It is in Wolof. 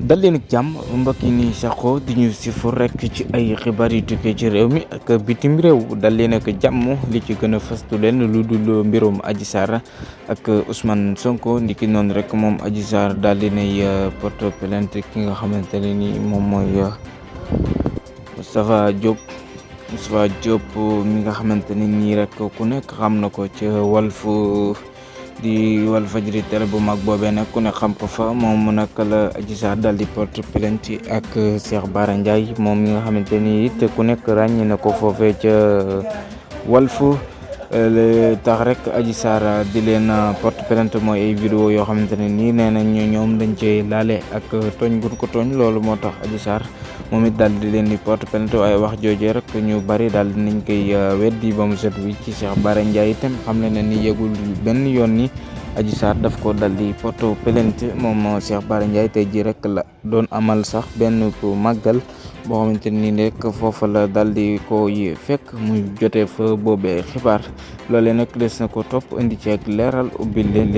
dal leen ak jàmm mbokk yi nii saxoo di ñu sifur rek ci ay xibaar yu tukkee ci réew mi ak bitim réew dal leen ak jàmm li ci gën a fastu leen lu dul mbirum Adji Sarr ak Ousmane Sonko ndiki noonu rek moom Adji Sarr daal di nay porte plainte ki nga xamante ne ni moom mooy Moustapha Diop mi nga xamante ne nii rek ku nekk xam na ko ci Walfadjri télé bu mag boobee nag ku ne xam ko fa moom nag la Adji Sarr daal di porte plainte ak Cheikh Bara Ndiaye moom mi nga xamante ni it ku nekk ràññi na ko foofee ca Walf tax rek Adji Sarr di leen porte plainte mooy ay vidéo yoo xamante ne nii nee nañ ñoom dañ cey laale ak tooñ gun ko tooñ loolu moo tax Adji Sarr moom it daal di leen di porte plainte waaye wax joojee rek ñu bari daal dinañ koy weddi ba mu set wi ci Cheikh Bara Ndiaye itam xam ne ni yëgul benn yoon ni Adji Sarr daf ko dal di porte plainte moom Cheikh Bara Ndiaye tey ji rek la doon amal sax benn ko màggal boo xamante ni rek foofa la dal di ko fekk muy jotee fa boobee xibaar loolee nag des na ko topp indi ci ak leeral ubbil leen